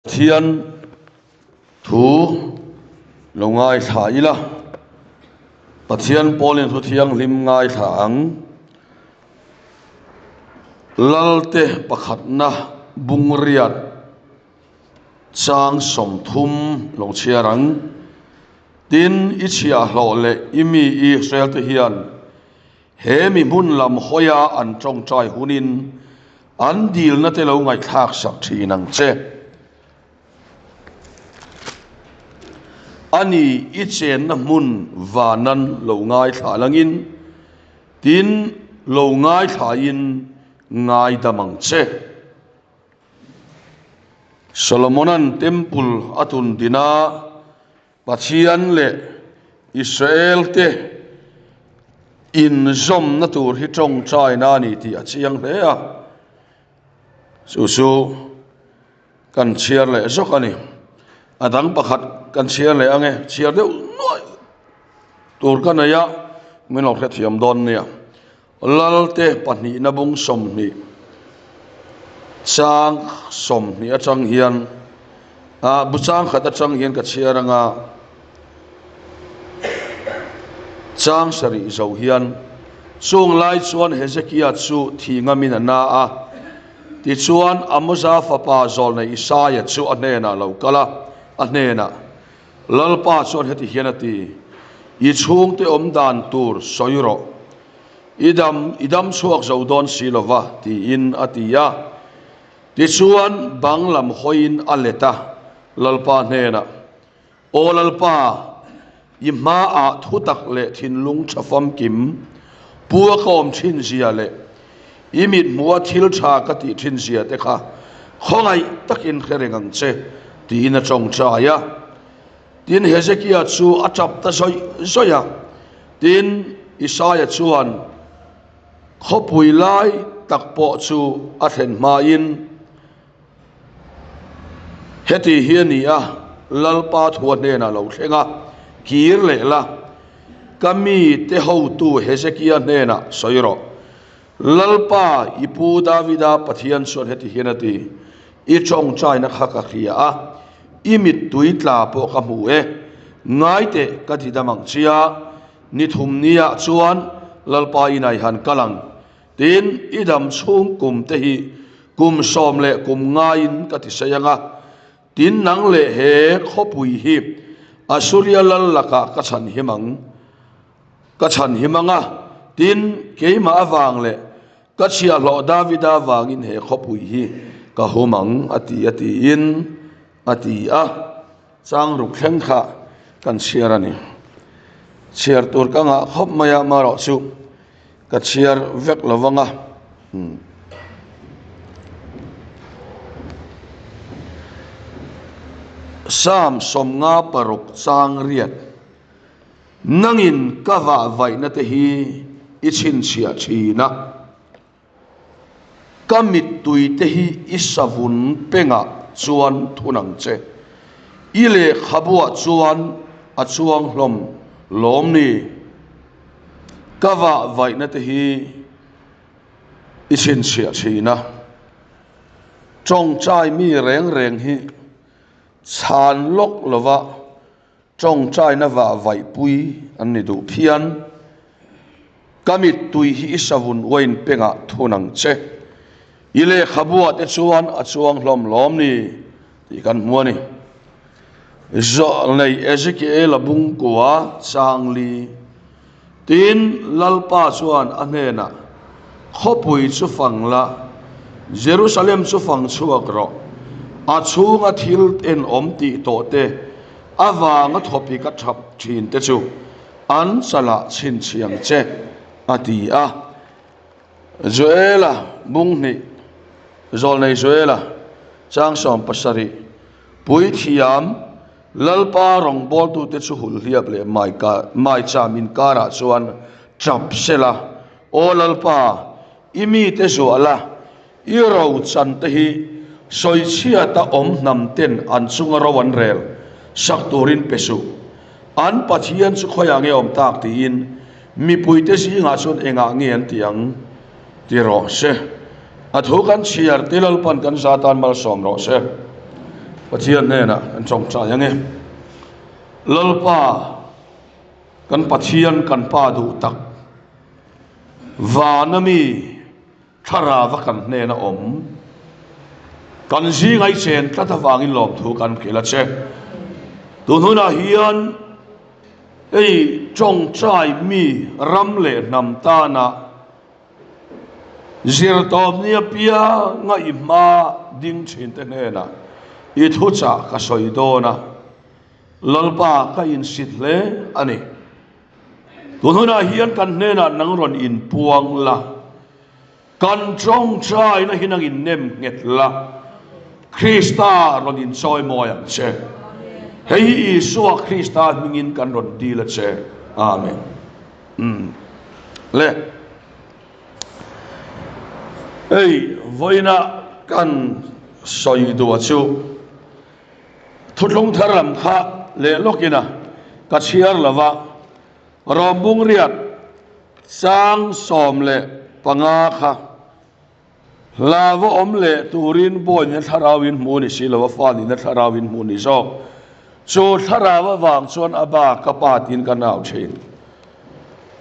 Pathian thu lo ngaithla ila, Pathian pawlin thu thianghlim ngaithla ang. Lalte pakhatna bungriat chang 30 lo chhiar ang. Tin, i chhiahhlawh leh i mi Israel-te hian he mi hmun lam hawia an tawngtai hunin An dilna te lo ngaihthlak sak thin ang che. A ni, i chenna hmun vanan lo ngaithla langin, tin lo ngaithlain ngaidam ang che. Solomona'n Temple a tun din a, Pathian leh Israel-te inzawmna tur hi tawngtaina a ni tih a chiang hle a, chu chu kan chhiar leh zawk a ni. A dang pakhat kan chhiar leh ang e, chhiar deuh nuaih tur ka nei a, min lo hrethiam dawn nia. Lalte pahnihna bung 20 chang 20 atang hian ah bu chang khat atang hian ka chhiar anga chang sarih zo hian chung lai chuan Hezekia chu thi ngamin a na a tichuan Amoza fapa zawlnei Isaia chu a hnenah lo kal a a hnenah Lalpa chuan heti hian a ti, I chhungte awm dan tur sawi rawh. I dam, i dam chhuak zo dawn si lo va, tiin a ti a. Tichuan, bang lam hawiin a let a, Lalpa hnenah, Aw Lalpa, i hmaah thutak leh thinlung tha famkim pu a ka awm thin zia leh i mithmuha thil tha ka tih thin zia te kha khawngaih takin hre reng ang che, tiin a tawngtai a. Tin, Hezekia chu a tap ta zawih zawih a. Tin, Isaia chuan khawpui lai tak pawh chu a thlen hmain, Heti hi a ni a, Lalpa thua hnenah lo thleng a, kir leh la, ka mite hotu Hezekia hnenah sawi rawh. Lalpa, i pu Davida Pathian chuan heti hian a ti, I tawngtaina kha ka hria a, i mittui tla pawh ka hmu e. Ngai teh, ka ti dam ang che a, ni thum niah chuan Lalpa inah i han kal ang. Tin, i dam chhung kum te hi kum 10 leh kum ngaiin ka ti sei ang a. Tin, nang leh he khawpui hi Asuria lal lakah ka chhan him ang, ka chhan him ang a. Tin, keimah avang leh ka chhiahhlawh Davida avangin he khawpui hi ka hum ang, a ti a tiin a ti a. Chang ruk thleng kha kan chhiar a ni. Chhiar tur ka ngah khawp mai a, marawh chu ka chhiar vek lo vang a. Psalm 56 chang riat, Nangin ka vahvaihna te hi i chhinchhiah thin a, Ka mittui te hi i savun pengah chuan thun ang che. I lehkhabuah chuan a chuang hlawm lawm ni? Ka vahvaihna te hi i chhinchhiah thin a. Tawngtai mi reng reng hi chhan lawk lova Tawngtaina vahvaihpui an ni duh phian. Ka mittui hi i savun uain pengah thun ang che. I lehkhabuah te chuan a chuang hlawm lawm ni tih kan hmu a ni. Zawlnei Ezekiela bungkua changli. Tin, Lalpa chuan a hnenah, Khawpui chu fang la, Jerusalem chu fang chhuak rawh, a chhunga thil enawm tih tawh te, avanga thawpi ka thap thin te chu an chalah chhinchhiang che, a ti a. Joela bung hnih, Zawlnei Joela, chang 70, Puithiam, Lalpa rawngbawltute chu hulhliap leh maicham inkarah chuan tap sela, Aw Lalpa, i mite zuah la, i ro chan te hi sawichhiata awm hnam ten an chunga ro an rel sak turin pe suh. An Pathian chu khawiah nge awm tak tiin mipuite zingah chuan engah nge an ti ang ti rawh se. A thu kan chhiar ti Lalpan kan za tan malsawm rawh se. Pathian hnenah kan tawngtai ang e. Lalpa, kan Pathian kan Pa duh tak, vana mi thlarava kan hnena awm, kan zinga i chen tlat avangin lawmthu kan hrilh a che. Tun hunah hian hei tawngtai mi ram leh hnam tana Zirtawpni apianga i hma ding thinte hnenah i thuchah ka sawi dawn a, Lalpa ka insit hle a ni. Tun hunah hian kan hnenah nang rawn inpuang la, kan tawngtaina hi nang innem nghet la, Krista rawn inchawimawi ang che. Hei hi Isua Krista hmingin kan rawn dil a che. Amen. Umm le hei vawiina kan sawi duh chu thuthlung thar lam kha leh lawkin a ka chhiar lo va rawmbung riat chang 15 kha Hla va awm leh turin Bawihnina thlarau in hmu ni si lo, a fa nihna thlarau in hmu ni zawk. Chu thlarau avang chuan a ba ka pa tiin ka nau thin.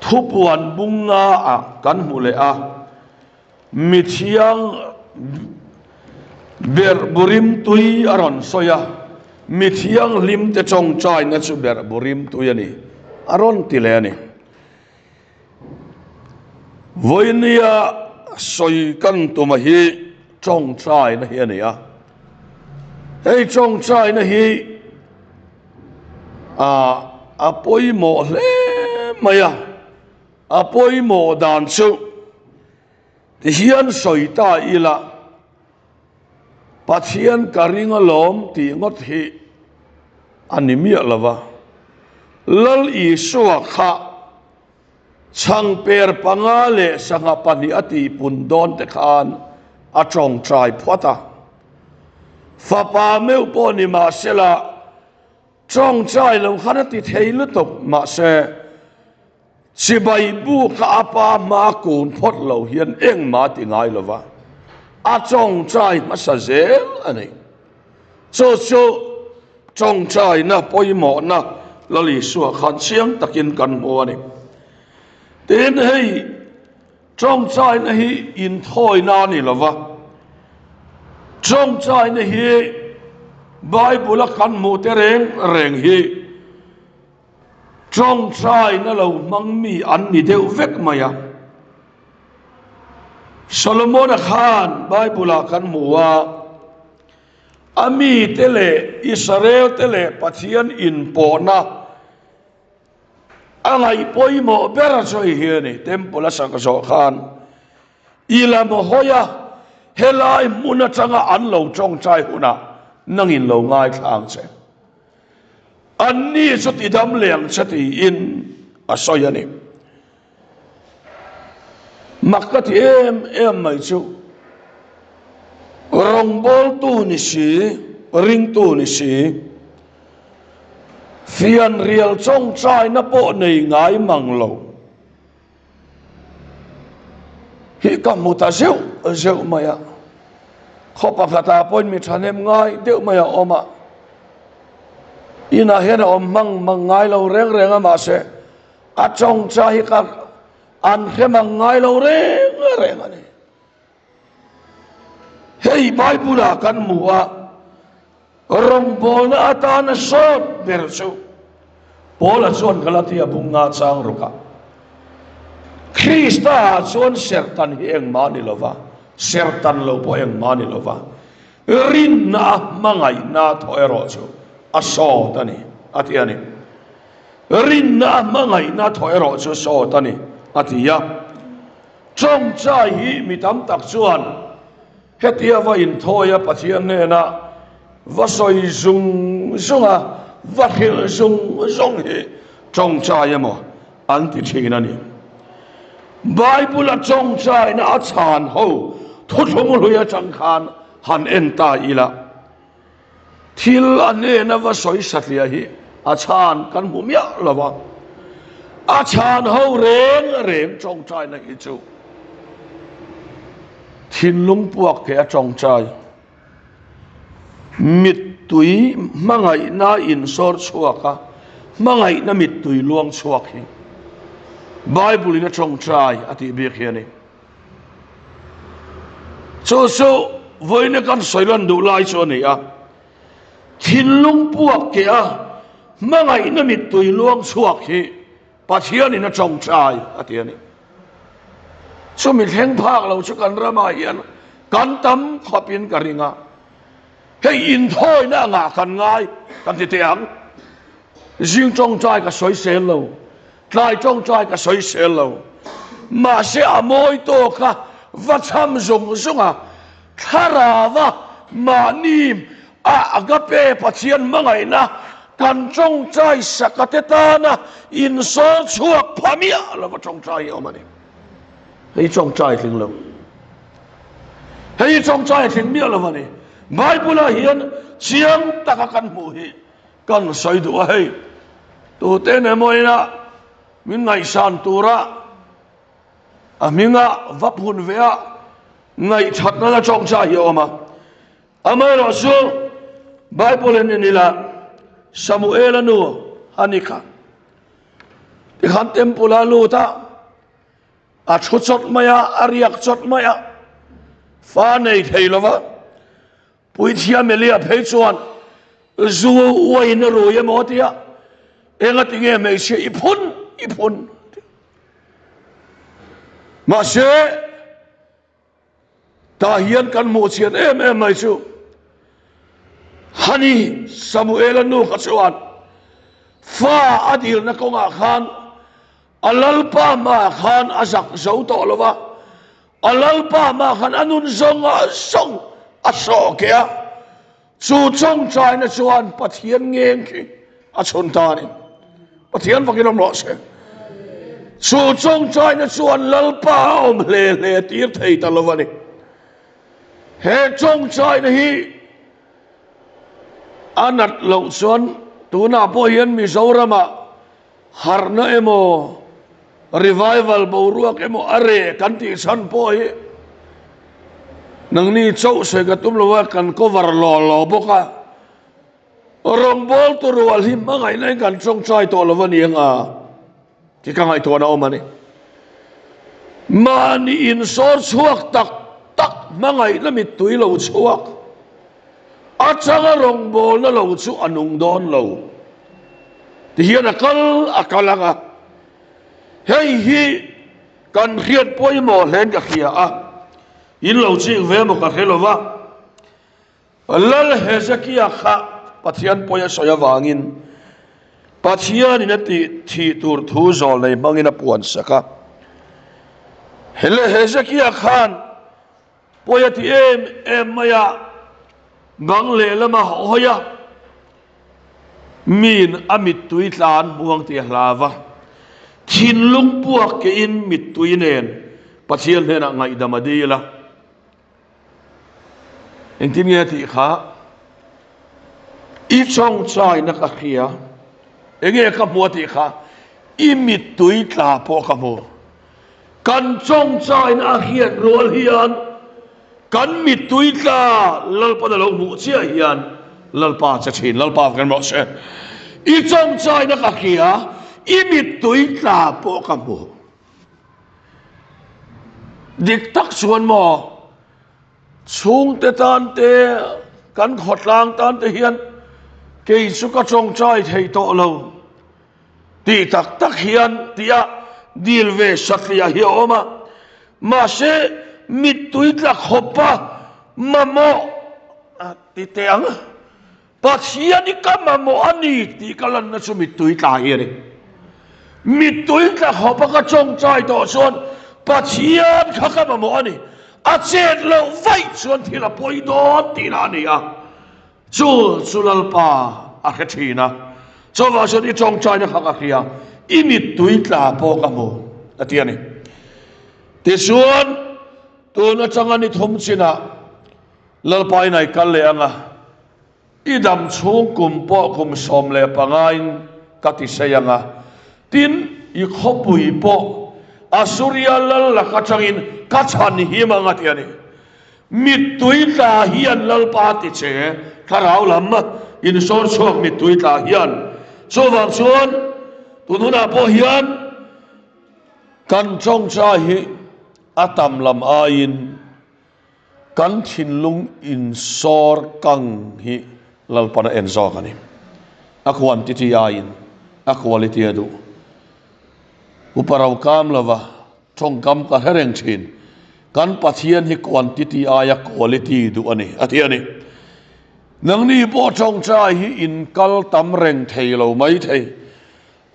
Thupuan bunga ah kan hmu leh a, mithiang berh burim tui a rawn sawi a, mithianghlim te tawngtaina chu berh burim tui a ni, a rawn ti leh a ni. Vawinia sawi kan tuma hi tawngtaina hi a ni a, hei tawngtaina hi ah a pawimawh hle mai a, a pawimawh dan chu tihian sawi ta ila Pathian ka ring alawm tih ngawt hi a ni miah lo va. Lal Isua kha chhangper panga leh sangha pahnih a tihpun dawn te khan a tawngtai phawt a. Fapa meuh pawh ni mahsela tawngtai lo khan a ti thei lutuk mahse, Chibai bu kha a pa hma kun phawt lo hian engmah a ti ngai lo va, a tawngtai hmasa zel a ni. Chu chu tawngtaina pawimawhna Lal Isua khan chiang takin kan hmu a ni. Tin, hei tawngtaina hi inthawina a ni lo va, tawngtaina hi Bible-a kan hmuh te reng reng hi, Tawngtaina lo hmang mi an ni deuh vek mai a. Solomona khan Bible-ah kan hmu a, a mite leh Israel-te leh Pathian inpawhna a ngaih pawimawh ber chu hei hi a ni, Temple a sak zawh khan i lam hawi a, helai hmun atanga an lo tawngtai hunah nangin lo ngaithla ang che. Anni chu tidam leh ang che tiin a sawi a ni. Mak ka ti em em mai chu rawngbawltu ni si, ringtu ni si, fianrial chawngchaina pawh nei ngai mang lo hi ka hmu ta zeuh zeuh mai a, khaw pakhatah pawhin mi thahnem ngai deuh mai a awm a, inah hian a awm hmang mang ngai lo reng reng a mahse a tawngtai hi ka an hre mang ngai lo reng reng a ni. Hei Bible ah kan hmu a, rawngbawlna atana sawt ber chu Paula chuan Galatia bunga chang rukah Krista ah chuan serhtan hi engmah ni lova, serhtan lo pawh engmah ni lova, rinna a hmangaihna thaw erawh chu a sawt a ni, a ti a ni. Rinna a hmangaihna thaw erawh chu a sawt a ni, a ti a. Tawngtai hi mi tam tak chuan hetia va inthawi a Pathian hnena va sawi zung zung a, va hrilh zung zung hi tawngtai emaw an ti thin a ni. Bible-a tawngtaina a chhan ho thuthlung hlui atang khan han en ta ila, Thil a hnena va sawi satliah hi a chhan kan hmu miah lo va, a chhan ho reng reng tawngtaina hi chu thinlung puak thei a tawngtai mit. Mittui hmangaihna insawr chhuak a, hmangaihna mittui luang chhuak hi Bible in a tawngtai a tih bik hi a ni. Chu chu vawiina kan sawi lan duh lai chu a ni a, thinlung puak keh a hmangaihna mittui luang chhuak hi Pathianin a tawngtai a ti a ni. Chumi thleng phak lo chu kan ramah hian kan tam khawpin ka ring a, hei inthawina angah kan ngai kan ti teh ang. Zing tawngtai ka sawi sel lo, tlai tawngtai ka sawi sel lo, mahse a mawi tawk a va cham zung zung a, thlarau a mahni a agape Pathian hmangaihna kan tawngtai sak a te tana insawl chhuak pha miah lova tawngtai hi a awm a ni. Hei tawngtai tling lo. Hei tawngtai tling miah lo a ni. Bible ah hian chiang taka kan hmuh hi Kan sawi duh a hei, tute emaw ina min ngaihsan tura a hminga va phun ve a ngaihthatna la tawngcha hi a awm a. Amaherawh chu Bible in en ila Samuela nu a ni kha. Tikhan temple a lut a, a thu chawt mai a, a riak chawt mai a, fa nei thei lova. Puithiam Elia phei chuan zu uaiin a rui emaw a ti a, Engati nge hmeichhia i phun i phun? a ti. Mahse, tah hian kan hmuh chian em em mai chu Hani Samuela nu kha chuan fa a dilna kawngah khan a Lalpa hmaah khan a zak zo tawh lo va, A Lalpa mah khan a nun zawng ah zawng a sawh keh a, chu chawngchaina chuan Pathian ngeng khi a chhun ta a ni. Pathian fakin awm rawh se. Chu chawngchaina chuan Lalpa a awm hle hle tir thei ta lo a ni. He chawngchaina hi a nat loh chuan tunah pawh hian Mizoramah Harhna emaw, revival boruak emaw a reh kan tih chhan pawh hi nangni chauh sawi ka tum lo a, kan cover law law bawk a. Rawngbawltu rual hi hmangaihna in kan tawngtai tawh lo a ni ang a tih ka ngaihtuahna awm a ni. Mahni insawr chhuak tak tak hmangaihna mittui lo chhuak. A changa rawngbawlna lo chu a nung dawn lo. Tihian a kal a kal ang a. Hei hi kan hriat pawimawh hlein ka hria a, in lo chik ve maw ka hre lo va. Lal Hezekia kha Pathian pawi a sawi avangin Pathianin a tih thih tur thu zawlnei hmangin a puansak a. Hezekia khan Pawi a ti em em mai a, bang lehlam a hawi a, miin a mittui tla an hmu ang tih a hlau a, thinlung puak kehin mittui nen Pathian hnenah ngaihdam a dil a. Engtin nge a tih kha? I chawngchaina ka hria, enge ka hmu a tih kha? I mittui tla pawh ka hmu. Kan chawngchaina a hriat rual hian kan mittui tla Lalpan a lo hmuh chiah hian Lalpa che thin, Lalpa kan rawh se. I chawngchaina ka hria, i mittui tla pawh ka hmu. Dik tak chuan maw, chhungte tan te, kan khawtlang tan te hian kei chu ka chawngchai thei tawh lo. Tih tak tak hian tia dil ve satliah hi a awm a, mahse mittui tla khawpa mamawh a ti teh ang. Pathian hi ka mamawh a ni tih ka lanna chu mittui tla hi a ni. Mittui tla khawpa ka tawngtai tawh chuan Pathian kha ka mamawh a ni. A chet loh vaih chuan thil a pawi dawn tihna a ni a. Chu chu Lalpa a hre thin a, chuvang chuan i tawngtaina kha ka hria, i mittui tla pawh ka hmu, a ti a ni. Tichuan, tun atanga ni thum chinah Lalpa in ai kal leh ang a, i dam chhung kum pawh kum 15 in ka ti sei ang a, tin, i khawpui pawh Asuria lal lak atangin ka chhan him ang, a ti a ni. Mittui tla hian Lalpa ti che, Thlarau lam insawr chhuak mittui tla hian. Chuvang chuan tun hunah pawh hian kan tawngtai hi a tam lam aiin kan thinlung insawr kang hi Lalpan a en zawk a ni. A quantity aiin a quality a duh. Upa ro kam lova tawngkam ka hre reng thin. Kan Pathian hi quantity aia quality duh a ni, a ti a ni. Nangni pawh tawngtai hi in kal tam reng thei lo mai thei.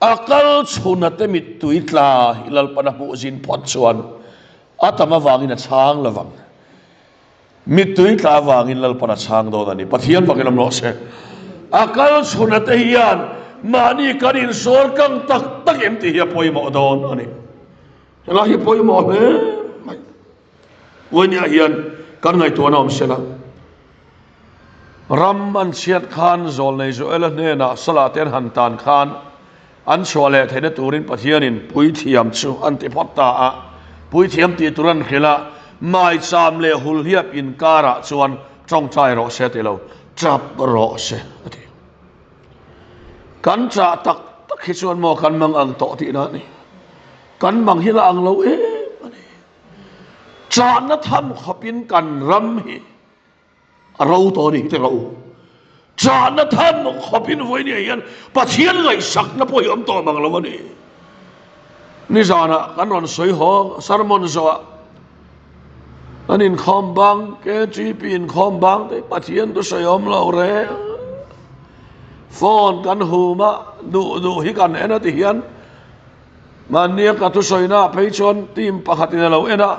A kal chhuna te mittui tla hi Lalpan a hmuh zin phawt chuan a tam avangin a chhang lovang. Mittui tla avangin Lalpan a chhang dawn a ni. Pathian fakin awm rawh se. A kal chhuna te hian mahni kan insawl kang tak tak em tih hi a pawimawh dawn a ni. Helai hi pawimawh hle mai. Uainia hian kan ngaihtuahna awm sela. Ram an chhiat khan Zawlnei Joela hnenah Salah te an han tan khan an chhuah leh theihna turin Pathianin puithiam chu an ti phawt ta a. Puithiam tih tur an hrilh a, maicham leh hulhliap inkarah chuan tawngtai rawh se ti lo, tap rawh se a ti. Kan chah tak tak hi chuan maw kan mang ang tawh tihna a ni. Kan mang hi la ang lo em a ni. Chahna tham khawpin kan ram hi a ro tawh a ni tih rawh u. Chahna tham khawpin vawinia hian Pathian ngaihsakna pawh hi awm tawh mang lo a ni. Nizanah kan rawn sawi haw sermon zawhah an inkhawm bang KGP inkhawm bang te Pathian chu sawi awm lo reng. Phone kan hum a, duh duh hi kan en a ti hian Mahnia ka thusawina phei chuan team pakhatin a lo en a,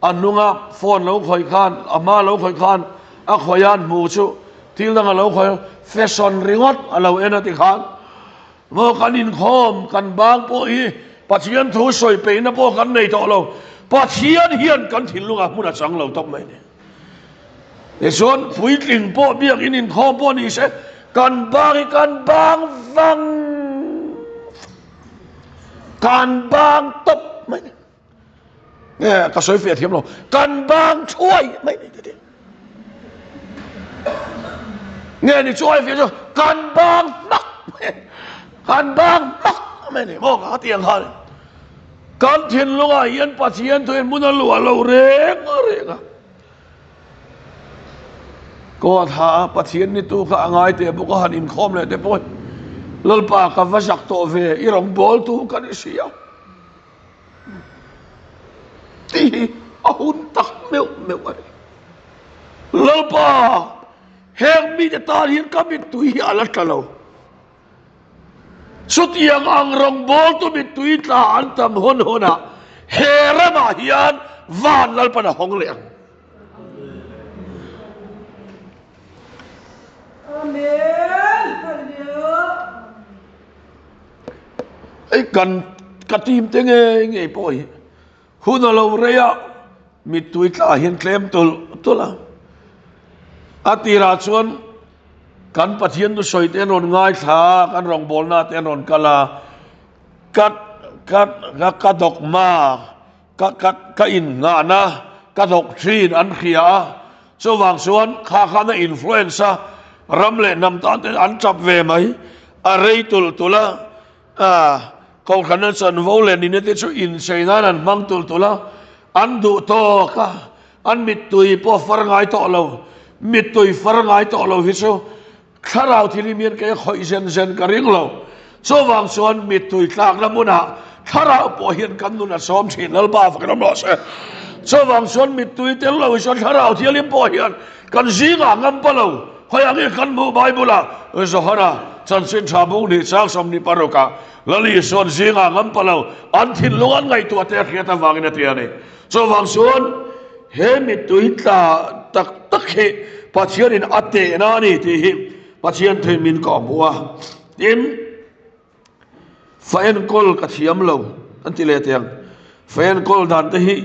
a hnunga phone lo khawih khan, a hma lo khawih khan a khawih a, an hmu chu thil dang a lo khawih a, fashion ringawt a lo en a ti khan maw kan inkhawm kan bang pawh hi Pathian thu sawi peihna pawh kan nei tawh lo, Pathian hian kan thinlungah hmun a chang lo tawp mai a ni. Tichuan puitling pawh biakin inkhawm pawh ni se kan bang hi kan bang vang kan bang tawp mai ni. Nge ka sawi fiah thiam lo kan bang thuai mai ni ti. Nge ni chuai fiah chu kan bang hmak kan bang hmak mai ni maw ka tiang kha ni. Kan thinlungah hian Pathian thuin hmun a luah lo reng reng a. Kawt ha Pathian ni tu kha a ngai teh bawk a han inkhawm leh te pawh hi Lalpa ka va zak tawh ve i rawn bawl tu ka ni si a. Tih hi a hun tak meuh meuh a ni. Lalpa heng mite tan hian ka mittui hi a la tla lo. Chutiang ang rawngbawltu mittui tla an tam hawn hawnah he ramah hian van Lalpan a hawng leh ang. Hei kan ka team te ngei ngei pawh hi hun a lo rei a, mittui tla hian tlem tulh tulh a. A tirah chuan Kan Pathian thusawi te an rawn ngaithla a, kan rawngbawlna te an rawn kal a, ka ka ka ka dogma, ka ka ka innghahna, ka doctrine an hria a, chuvang chuan kha khan a influence a, ram leh hnam tan te an tap ve mai, a rei tulh tulh a, ah Kohhran a chanvo leh nihna te chu inchei nan an hmang tulh tulh a, an duh tawk a. An mittui pawh far ngai tawh lo, mittui far ngai tawh lo hi chu thlarau thil hi mian kei a khawih zen zen ka ring lo. Chuvang chuan mittui tlakna hmunah thlarau pawh hian kan nun a sawm thin Lalpa fak ram rawh se. Chuvang chuan mittui tel lo hi chuan thlarau thianghlim pawh hian kan zingah ngam pa lo. Khawiah nge kan hmuh Bible-ah Johana chanchin tha bung ni chang 26 ah Lal Isuan zingah ngam pa lo an thinlung an ngaihtuah te a hriat avangin a ti a ni. Chuvang chuan he mittui tla tak tak hi Pathianin a tehna a ni tih hi Pathian thuin min kawh hmuh a. Tin, fa enkawl ka thiam lo an ti leh teh ang. Fa enkawl dan te hi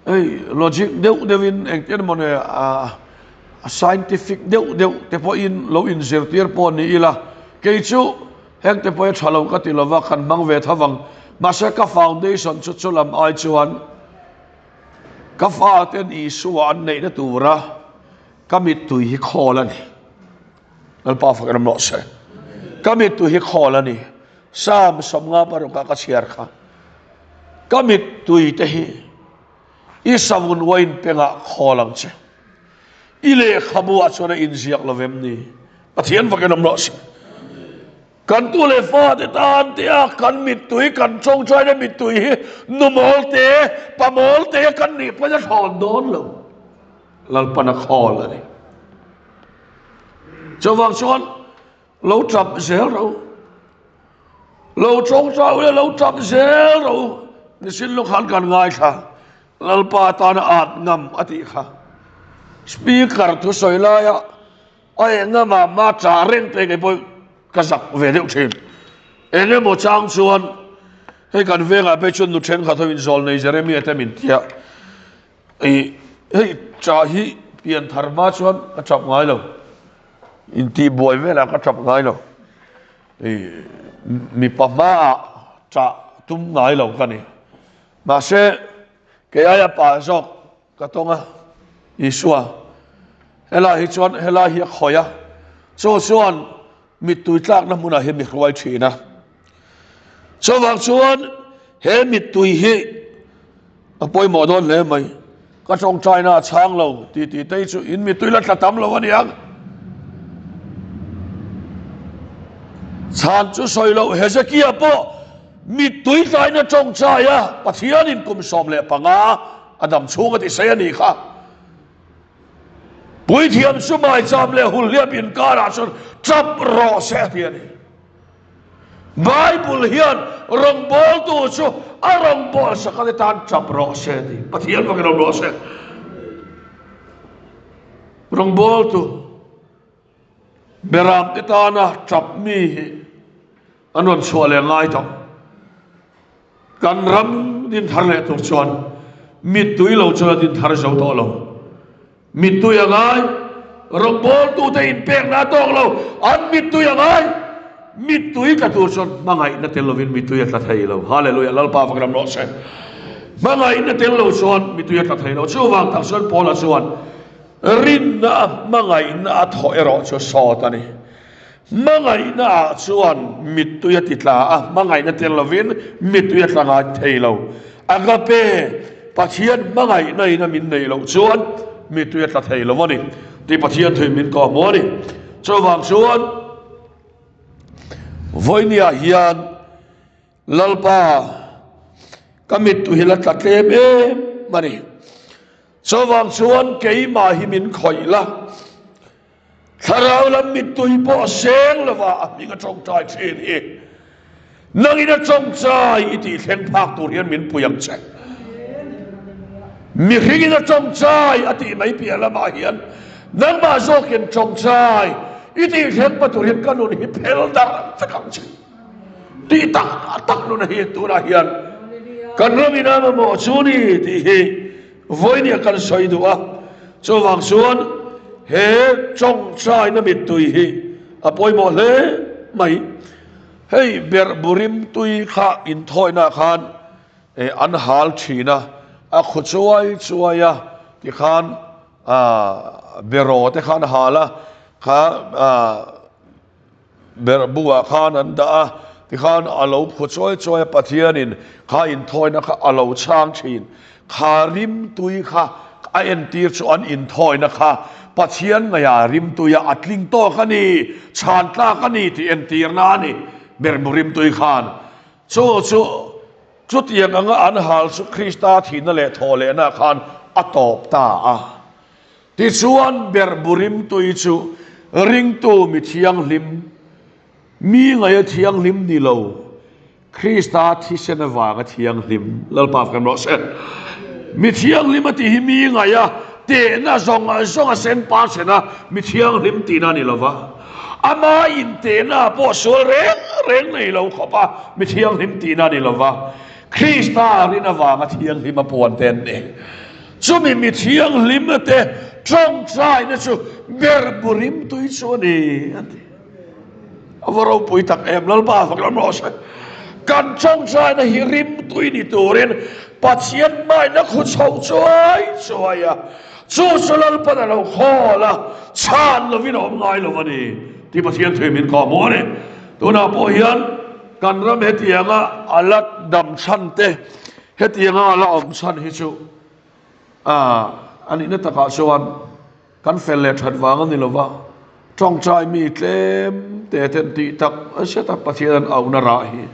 hei logic deuh deuhin engtin emaw ni a scientific deuh deuh te pawhin lo inzirtir pawh ni ila kei chu Heng te pawh hi tha lo ka ti lova, kan hmang ve tho vang. Mahse ka foundation chu chu lam ai chuan ka faten Isua an neihna tura ka mittui hi khawl a ni. Lalpa fak ram rawh se. Ka mittui hi khawl a ni. Psalm 56 ah ka chhiar kha. Ka mittui te hi i savun uain pengah khawl ang che. I lehkhabu ah chuan a inziak lo vem ni? Pathian fakin awm rawh se. Kan tu leh fate tan te a kan mittui, kan tawngtaina mittui hi nu mawl te, pa mawl te kan nih pawn a thlawn dawn lo. Lalpan a khawl a ni. Chuvang chuan lo tap zel ro. Lo tawngtai ula lo tap zel ro. Nisin lawk khan kan ngaithla. Lalpa tana at ngam a tih kha. Speaker thusawi laia a eng ngama ma cha reng te kei pawh ka zak ve deuh thin. Eng emaw chang chuan hei kan vengah phei chuan nu thenkhat ho in zawl nei Jeremia te min tia. I hei cha hi pian thar hma chuan ka tap ngai lo. Intih buai velah ka tap ngai lo. I mipa hmaah chah tum ngai lo ka ni. Mahse, kei aia pa zawk ka tawng a, Isua, helai hi chuan helai hi a khawih a, chu chuan mittui tlakna hmunah hian mi hruai thin a. Chuvang chuan he mittui hi a pawimawh dawn hle mai. Ka tawngtaina a chhang lo ti tih te hi chu in mittui la tla tam lo a niang. Chhan chu sawi loh Hezekia pawh mittui tlaina tawngtai a Pathianin kum 15 a dam chhung a ti sei a nih kha. Puithiam chu maicham leh hulhliap inkarah chuan tap rawh se a ti a ni. Bible hian rawngbawltu chu a rawngbawlsak sakate tan tap rawh se a ti. Pathian fakin awm rawh se. Rawngbawltu beramte tana tap mi hi an rawn chhuah leh ngai tawh. Kan ram din thar leh tur chuan mittui lo chuan a din thar zo tawh lo. Mittui a ngai, rawngbawltute inpekna a tawk lo, an mittui a ngai. Mittui tla tur chuan hmangaihna tel lovin mittui a tla thei lo. Hallelujah, Lalpa fak ram rawh se. Hmangaihna tel lo chuan mittui a tla thei lo. Chuvang tak chuan Paula chuan rinna a hmangaihna a thawh erawh chu sawt a ni. Hmangaihna ah chuan mittui a ti tla a, hmangaihna tel lovin mittui a tla ngai thei lo. Agape, Pathian hmangaihna in a min neih loh chuan mittui a tla thei lo a ni tih Pathian thuin min kawh hmu a ni. Chuvang chuan vawinia hian Lalpa ka mittui hi la tla tlem em a ni. Chuvang chuan keimah hi min khawih la. Thlarau lam mittui pawh a seng lova a hming a tawngtai thin hi nangin a tawngtai i tih thleng phak tur hian min pui ang che. Mihringin a tawngtai a tih mai piah lamah hian nangmah zawkin tawngtai i tih thleng pa tur hian ka nun hi phel darh vek ang che. Tih tak tak nun hi tunah hian kan ramin a mamawh chu ni tih hi Vawinia kan sawi duh a, chuvang chuan he tawngtaina mittui hi a pawimawh hle mai. Hei berhbu rimtui kha inthawihnaah khan an hal thin a, a khu chuai chuai a tikhan beraw te kha an hal a, kha Berhbu ah khan an dah a, tikhan a lo phu chawi chawi a, Pathianin kha inthawina kha a lo chhang thin. Kha rimtui kha a entir chu an inthawina kha Pathian ngaihah rimtuia a tling tawk a ni, chhan tlak a ni tih entirna a ni Berhbu rimtui khan. Chu chu chutiang anga an hal chu Krista thihna leh thawhlehna khan a tawp ta a. Tichuan, berhbu rimtui chu ringtu mi thianghlim, mi ngaia thianghlim ni lo, Krista thisen avanga thianghlim, Lalpa fak em rawh se. Mi thianghlim a tih hi mi ngaia tehna zawng zawnga sen pa sena mi thianghlim tihna a ni lo va, ama intehna pawh sual reng reng nei lo khawpa mi thianghlim tihna a ni lo va, Krista rin avanga thianghlim a puan te an ni. Chumi mi thianghlim te tawngtaina chu berhbu rimtui chu a ni, a ti. A va ropui tak em, Lalpa fak lam rawh se. Kan tawngtaina hi rimtui ni turin Pathian hmaina khu chho chuai chuai a, chu chu Lalpan a lo khawl a, chhan lovin a awm ngai lo a ni. Tih Pathian thuin min kawhhmuh a ni. Tunah pawh hian kan ram hetianga a la dam chhan te, hetianga a la awm chhan hi chu a nihna takah chuan kan fel leh that vang a ni lova, tawngtai mi tlem te ten tih tak zeta Pathian an auhna rah hi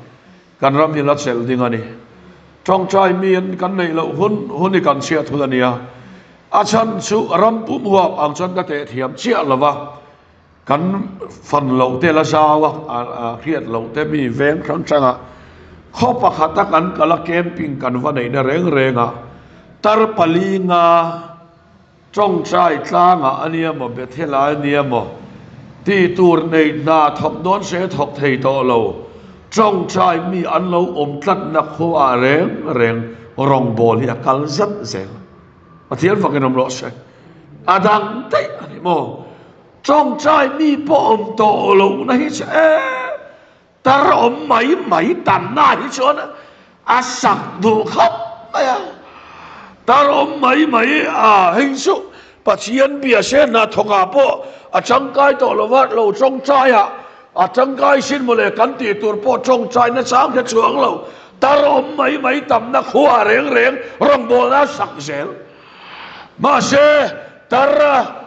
kan ram hi la chelh ding a ni. Tawngtai mi an kan neih loh hun hun hi kan chhiat hun a nia. A chhan chu ram pum huap ang chuan ka teh thiam chiah lova, kan fan loh te la zau a, a hriat loh te mi veng hrang hranga khaw pakhata kan kal a camping kan va neihna reng reng a, tar palinga tawngtai tlangah a nia maw, Bethel-ah a nia maw tih tur nei hna thawk dawn se thawk thei tawh lo, tawngtai mi an lo awm tlatna khuaah reng reng rawngbawl hi a kal zat zel. Pathian fakin awm rawh se. A dang daih a ni maw? Tawngtai mi pawh awm tawh lohna hi chu e tar awm mai mai tanna hi chuan a sak duh khawp mai a. Tar awm mai mai a hei chu Pathian bia se hnathawkah pawh a tangkai tawh lova lo tawngtaiah a tangkai sin mawle kan tih tur pawh tawngtai nachang hre chuang lo. Tar awm mai mai tamna khua reng reng rawngbawlna a sak zel. Mahse, tar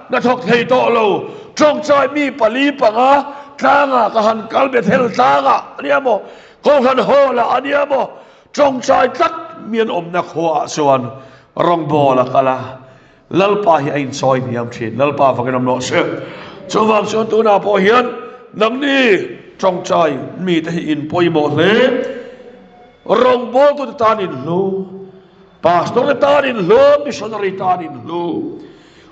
hnathawk thei tawh lo tawngtai mi pali panga tlangah ka han kal Bethel tlangah a nia maw, Kohhran Hall ah a nia maw, tawngtai tlat mi an awmna khuaah chuan rawngbawla kal a, Lalpa hi a insawi hniam thin. Lalpa fakin awm rawh se. Chuvang chuan tunah pawh hian nangni tawngtai mite hi in pawimawh hle. Rawngbawltute tan in hlu, pastor te tan in hlu, missionary tan in hlu,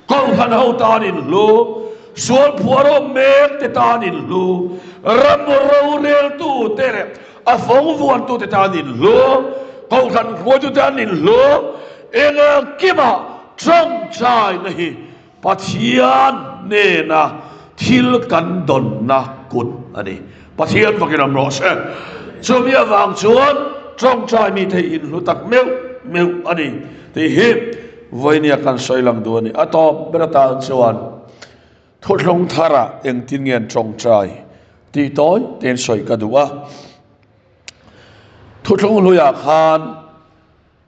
kohhran ho tan in hlu, sual phuarawm mek te tan in hlu, ram roreltu te leh a fawng vuantu te tan in hlu, kohhran hruaitu tan in hlu, Engkimah tawngtaina hi Pathian hnena thil kan dawnna kut a ni. Pathian fakin awm rawh se. Chumi avang chuan tawngtai mite hi inhlu tak meuh meuh a ni tih hi vawinia kan sawi lang duh a ni. A tawp ber atan chuan thuthlung tharah engtin nge an tawngtai tih tawi tein sawi ka duh a. Thuthlung hluiah khan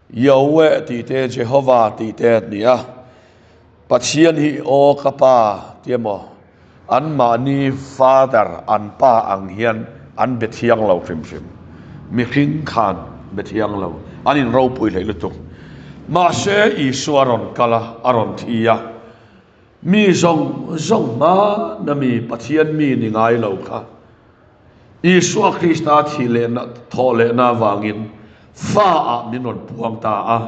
Yahweh tih te, Jehovah tih te an ni a. Pathian hi Aw ka Pa ti emaw, anmahni Father, an Pa ang hian an be thiang lo hrim hrim. Mihring khan be thiang lo, an inropui hlei lutuk. Mahse Isua a rawn kal a, a rawn thi a. Mi zawng zawng hmana mi Pathian mi ni ngai lo kha Isua Krista thih leh thawh lehna avangin fa ah min rawn puang ta a,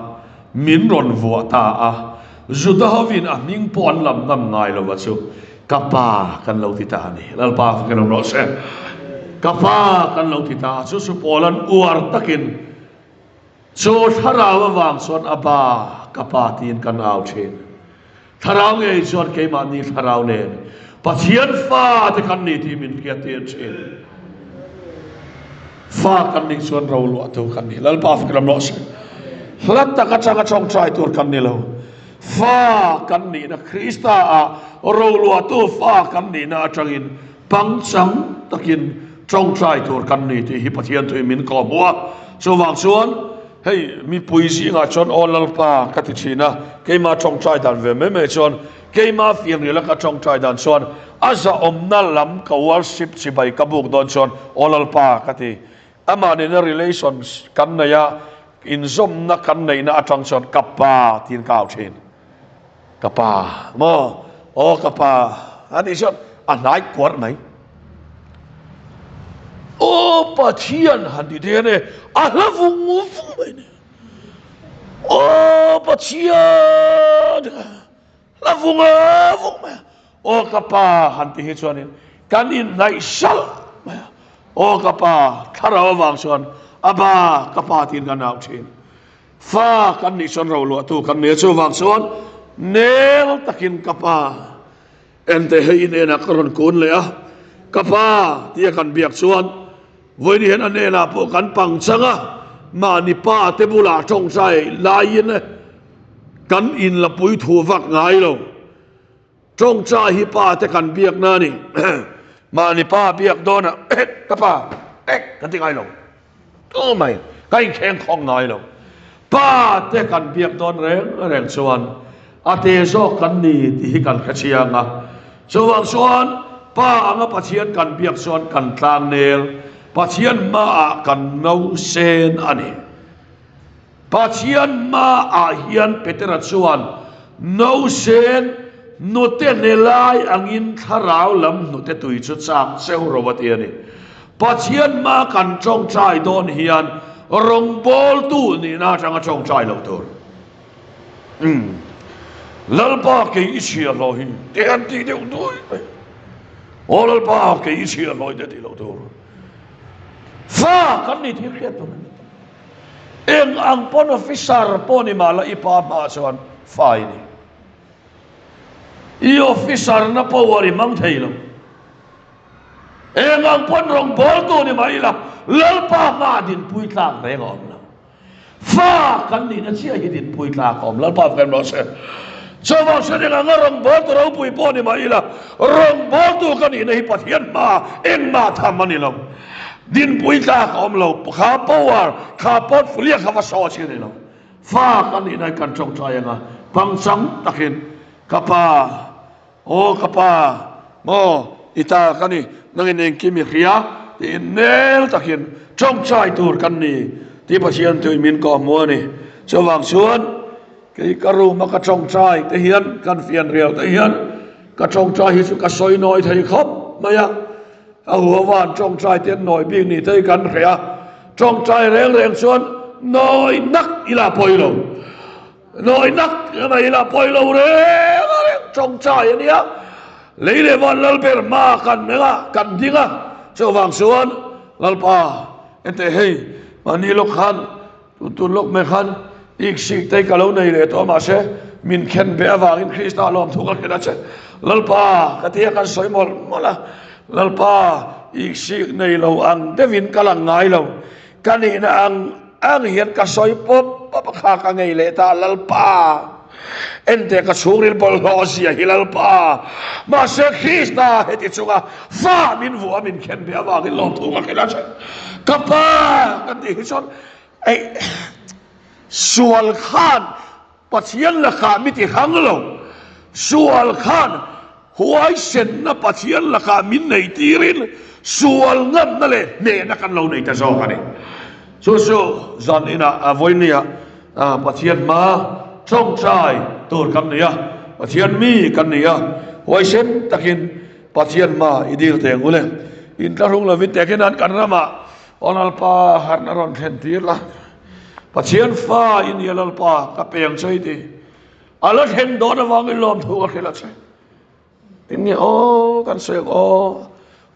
min rawn vuah ta a. Juda hovin a hming pawh an lam ngam ngai lova chu ka pa kan lo ti ta a ni. Lalpa fakin awm rawh se. Ka pa kan lo ti ta a, chu chu Paula'n uar takin chu thlarau avang chuan a ba ka pa tiin kan au thin. Thlarau ngei chuan keimahni thlarau nen Pathian fa te kan ni tih min hriattir thin. Fa kan nih chuan ro luahtu kan ni. Lalpa fikram rawh se. Hla tak atanga tawngtai tur kan ni lo. Fa kan nihna Krista ah ro luahtu fa kan nihna atangin pangchang takin tawngtai tur kan ni tih hi Pathian thuin min kawhhmuh a. Chuvang chuan Hei, mipui zingah chuan aw Lalpa ka ti thin a, keimah tawngtai dan ve mai mai chuan, keimah fianriala ka tawngtai dan chuan a zahawmna lam ka worship chibai ka buk dawn chuan aw Lalpa ka ti. Amah nena relations kan nei a, inzawmna kan neihna atang chuan ka pa tiin ka au thin. Ka pa maw? Aw ka pa a tih chuan a hnai kuarh mai. Aw Pathian han ti te hian e a hla vung vung mai ni. Aw Pathian hla vung vung mai. Aw ka pa han ti hi chuanin kan inhnaih salh mai a. Aw ka pa thlarau avang chuan a ba ka pa tiin kan au thin. Fa kan nih chuan roluahtu kan ni a, chuvang chuan nel takin ka pa ente hei i hnenah ka rawn kun leh a, ka pa tia kan biak chuan vawiin hian a hnenah pawh kan pang chang a, mahni pa te bulah tawngtai laiin kan inlapui thu vak ngai lo. Tawngtai hi pa te kan biakna a ni. Mahni pa biak dawnah eh ka pa eh kan ti ngai lo. Tu mai ka inkheng khawng ngai lo. Pa te kan biak dawn reng reng chuan a te zawk kan ni tih hi kan hre chiang a. Chuvang chuan pa anga Pathian kan biak chuan kan tlangnel Pathian hmaah kan no sen a ni. Pathian hmaah hian Petera chuan no sen hnute hne lai angin thlarau lam hnute tui chu chak cheu ro a ti a ni. Pathian hma kan tawngtai dawn hian rawngbawltu nihna atanga tawngtai loh tur. Umm. Lalpa kei i chhia hlawh hi te han tih deuh dui mai. Aw Lalpa kei i chhia hlawh hi te tih loh tur. Fa kan ni thil hriat tur a ni. Eng ang pawn officer pawh ni mah la i pa hmaah chuan fa i ni. I officer na power i hmang thei lo. Eng ang pawn rawngbawltu ni mah ila Lalpa hmaah dinpui tlak reng a awm lo. Fa kan nihna chiah hi dinpui tlak a awm. Lalpa kan rawh se. Chuvang chuan eng anga rawngbawltu ropui pawh ni mah ila rawngbawltu ka nihna hi Pathian hmaah engmah tham a ni lo. Dinpui tlak a awm lo. Kha power, kha portfolio kha va saw chi a ni lo. Fa kan nihna hi kan tawngtai anga pangchang takin ka pa, Aw ka pa, maw i ta ka ni, nangin engkim i hria tiin nel takin tawngtai tur kan ni tih Pathian tui min kawh hmu a ni. Chuvang chuan kei ka room a ka tawngtai te hian kan fian riau te hian ka tawngtai hi chu ka sawi nawi thei khawp mai a, a huavan tawngtai te an nawi bik ni te hi kan hria, tawngtai reng reng chuan nawi nak ila pawi lo. Nawi nak mai ila pawi lo reng a reng tawngtai a nia. Lei leh van Lalber hma kan meng a, kan ding a. Chuvang chuan Lalpa enteh hei mahni lawk khan tun tun lawk mai khan ik sik te ka lo nei leh tawh a mahse min khen ve avangin Krista lawmthu ka hrilh a che. Lalpa ka tia kan sawi mawlh mawlh a. Lalpa ik sik nei lo ang deuhin ka lang ngai lo. Ka nihna ang ang hian ka sawi pawp pawp a kha ka ngei leh ta Lalpa enteh ka chhungril bawlhhlawh zia hi Lalpa mahse Krista heti chunga fa min vuah min khen ve avangin lawmthu ka hrilh a che ka pa ka tih hi chuan ei sual khan Pathian lakah mi ti hrang lo sual khan Huaisenna Pathian lakah min nei tirin sual ngamna leh hnehna kan lo nei ta zawk a ni. Chu chu zan inah a vawinia Pathian hma tawngtai tur kan nei a, Pathian mi kan nei a, huaisen takin Pathian hma i dil teh ang u le. Inthlahrung lovin tehkhin an kan ramah Aw Lalpa harhna rawn thlen tir la, Pathian fa i nia Lalpa ka peng che i ti. A la thleng dawn avangin lawmthu ka hrilh a che. Tin nge aw kan sawi ang aw,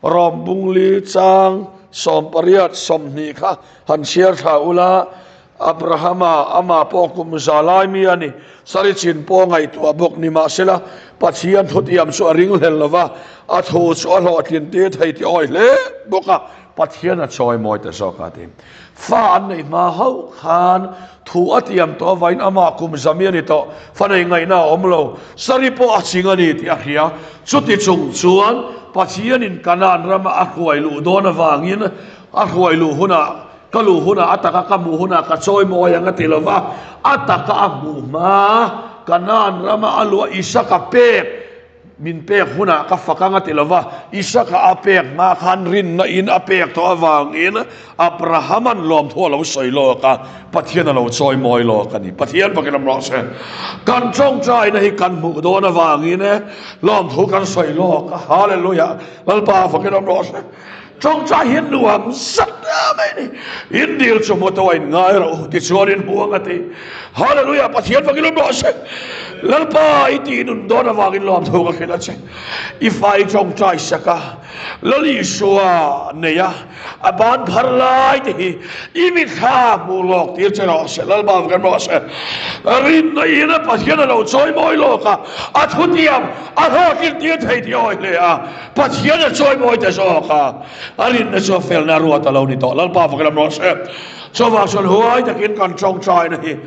Rom bungli chang 80 20 kha han chhiar thla ula, Abrahama amah pawh kum za lai mi a ni, sari chin pawh ngaihtuah bawk ni mahsela Pathian thutiam chu a ringhlel lova, a thu chu a hlawhtlin tir thei tih awi hle bawk a, Pathian a chawi mawi ta zawk a ti. Fa an neih hma hauh khan thu a tiam tawh avangin amah kum zami a ni tawh, fa nei ngaihna a awm lo, sari pawh a ching a ni tih a hria. Chuti chung chuan Pathianin Kanaan rama a hruai luh dawn avangin a hruai luh hunah, ka luh hunah a taka ka hmuh hunah ka chawi mawi ang a ti lo va, a taka a hmuh hma Kanaan rama a luah Isaka pek Min pek hunah ka fak ang a ti lova, Isaka a pek hma khan rinna in a pek tawh avangin Abrahama'n lawmthu a lo sawi lawk a, Pathian a lo chawi mawi lawk a ni. Pathian fakin awm rawh se. Kan tawngtaina hi kan hmuh dawn avangin lawmthu kan sawi lawk a, Hallelujah! Lalpa fakin awm rawh se. Tawngtai hi nuam zat mai a ni. In dil chu hmu tawh a in ngai rawh u, tichuan in hmu ang a ti. Hallelujah, Pathian fakin awm rawh se. Lalpa i tih nun dawn avangin lawmthu ka hrilh a che. I fa i tawngtai sak a, Lal Isua nei a, a ban phar lai te hi i mithla hmuh lawk tir che rawh se. Lalpa fakin awm rawh se. Rinna in a Pathian a lo chawi mawi lawk a, a thutiam a hlawhtlin tir thei tih a awi hle a. Pathian a chawi mawi ta zawk a, a rinna chu a felna ruat a lo ni tawh. Lalpa fakin awm rawh se. Chuvang chuan huai takin kan tawngtaina hi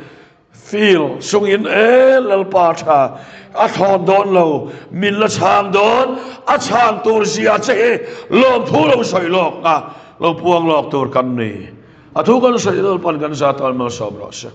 Feel chungin e Lalpa tha a thlawn dawn lo, min la chhang dawn, a chhan tur zia che hi lawmthu lo sawi lawk a, lo puang lawk tur kan ni. A thu kan sawi Lalpan kan za tan malsawm rawh se.